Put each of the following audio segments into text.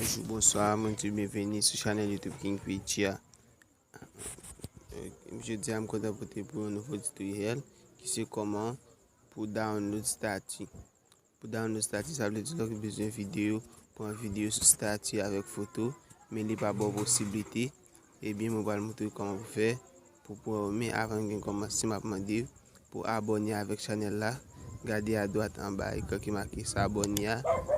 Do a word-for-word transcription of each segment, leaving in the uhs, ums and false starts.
Bonjou, bonswa, mwen di byenveni sou chanèl YouTube King P H a. Jodi a, m kontan pote pou yon nouvo tutoriel ki se kòman pou download stati. Pou download stati, sa vle di lè w bezwen videyo, pran videyo sou stati avèk foto, men li pa ba w posiblite, ebyen, mwen pral montre w kòman pou fè pou pran yo. Men avan n gen kòmanse, m ap mande w pou abòne avèk chanèl la. Gade adwat anba ekran ki make s'abonner a,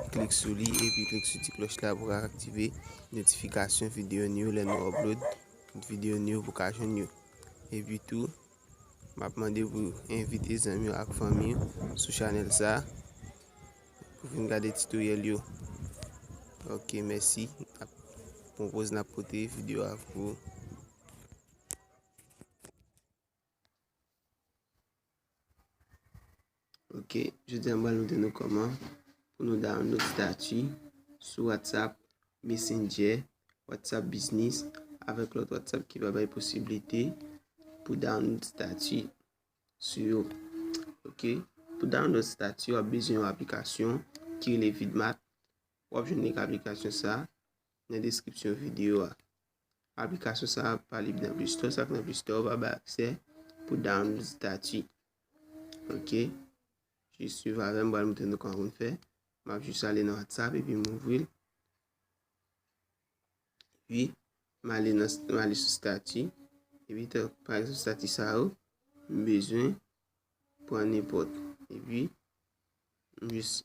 klik sou li, epi klik sou ti klòch la pou w ka aktive notifikasyon videyo nou yo lè nou upload videyo nou yo pou w ka jwenn yo. Epi tou, m ap mande pou w envite zanmi w ak fanmi w sou chanèl sa pou vin gade tutoriel yo. Ok, mèsi. N ap, bon poz n ap pote videyo a pou ou. Ok, jodi a m pral montre nou kòman pou nou download stati sou WhatsApp, Messenger, WhatsApp Business, avèk lòt WhatsApp ki pa bay posiblite pou download stati sou yo. Ok, pou download stati, w ap bezwen yon aplikasyon ki rele Vidmat. W ap jwenn link aplikasyon sa a nan deskripsyon videyo a. Aplikasyon sa a pa lib nan Play Store, sa k nan Play Store pa bay aksè pou download stati. Ok, jis swiv avè m, m pral montre nou kòman pou n fè. M ap jis ale nan WhatsApp epi m ouvri l. Epi, m ale nan, m ale sou stati. Epi, tan, pa egzanp, stati sa yo, m bezwen pran nenpòt. Epi, m jis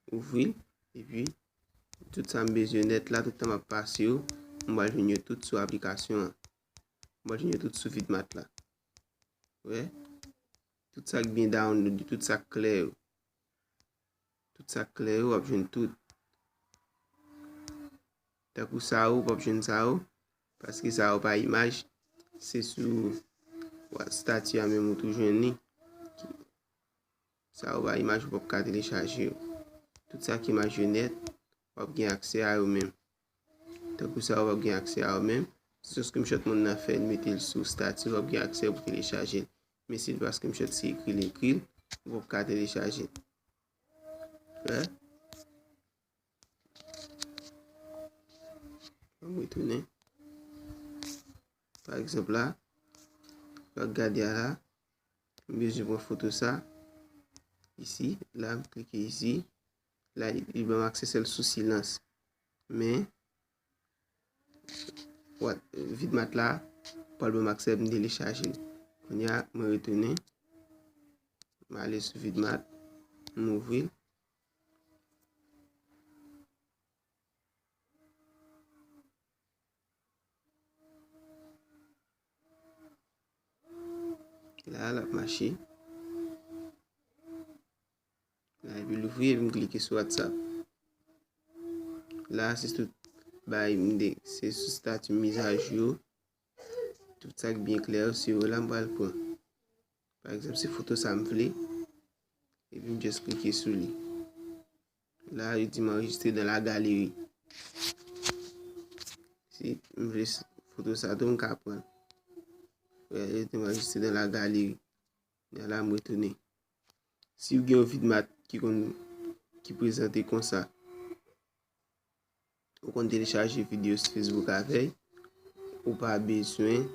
ouvri l. Epi, tout sa m bezwen nèt la, tout tan m ap pase yo, m pral jwenn yo tout sou aplikasyon an. M pral jwenn yo tout sou Vidmat la. Wè? Tout sa k byen download, tout sa k klè yo. Tout sa k klè yo, w ap jwenn tout. Tankou sa yo, w p ap jwenn sa yo, paske sa yo pa imaj, se sou wa-, stati a menm ou tou jwenn li. Sa yo pa imaj, ou p ap ka telechaje yo. Tout sa k imaj yo nèt, w ap gen aksè a yo menm. Tankou sa yo, w ap gen aksè a yo menm. Se yon screenshot moun nan fè, l mete l sou stati, w ap gen aksè pou telechaje l. Men si l pa screenshot, se ekri l ekri l, ou p ap ka telechaje l. Wè? Ann retounen. Pa egzanp la, w ap gade a la, m bezwen pran foto sa. Isi, la, m klike isi. La, li ban m aksè sèl sou silans. Men, What, Vidmat la, pral ban m aksè pou m telechaje l. Kounye a, mwen retounen. M ale sou Vidmat, m ouvri l. La, l ap mache. La, epi louvri, epi m klike sou WhatsApp. La, se tout bagay m de, se sou stati mizajou. Tout sa k byen klè yo, se yo la m pral pran. Pa egzanp, se foto sa m vle. Epi m just klike sou li. La, yo di m anrejistre dans la galerie. Si m vle s-, foto sa tou, m ka pran l. Wè, yo di m anrejistre dans la galerie. Kounye a la, m retounen. Si w gen yon Vidmat ki konn, ki prezante konsa, ou konn telechaje videyo sou Facebook avè l, ou pa bezwen,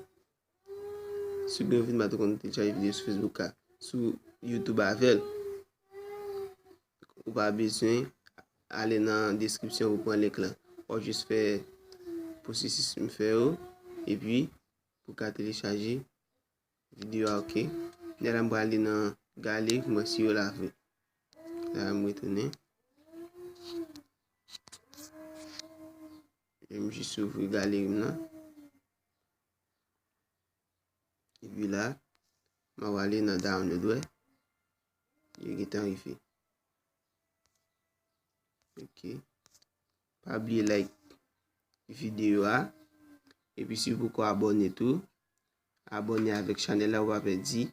si w gen yon Vidmat ou konn telechaje videyo sou Facebook a, sou YouTube avè l, ou pa bezwen ale nan deskripsyon pou pran link lan. W ap jis fè pwosesis m fè yo, epi pou ka telechaje videyo a, ok. Kounye a la, m prale nan galeri pou m wè si yo la vre. La, m retounen. E m jis ouvri galeri m nan. Epi la, m ap ale nan download, wè. Yo gentan rive. Ok. Pa bliye like videyo a. Epi si w poko abòne tou, abòne avèk chanèl la pou w pa pèdi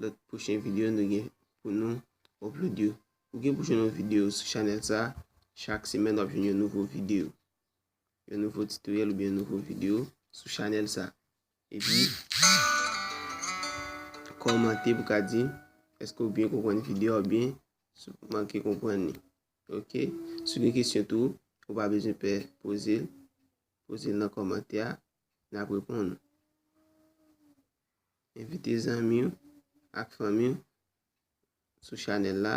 lòt pwochen videyo nou gen pou nou upload yo. Ou gen pou jwenn yon videyo sou chanèl sa, chak semèn w ap jwenn yon nouvo videyo. Yon nouvo tutoriel oubyen yon nouvo videyo sou chanèl sa. Epi, kòmante pou ka di èske w byen konprann videyo a oubyen si w manke konprann li. Ok? Si w gen kesyon tou, Ou pa bezwen pè poze l. Poze l nan kòmantè a, n ap reponn ou. Envite zanmi w ak fanmi w sou chanèl la.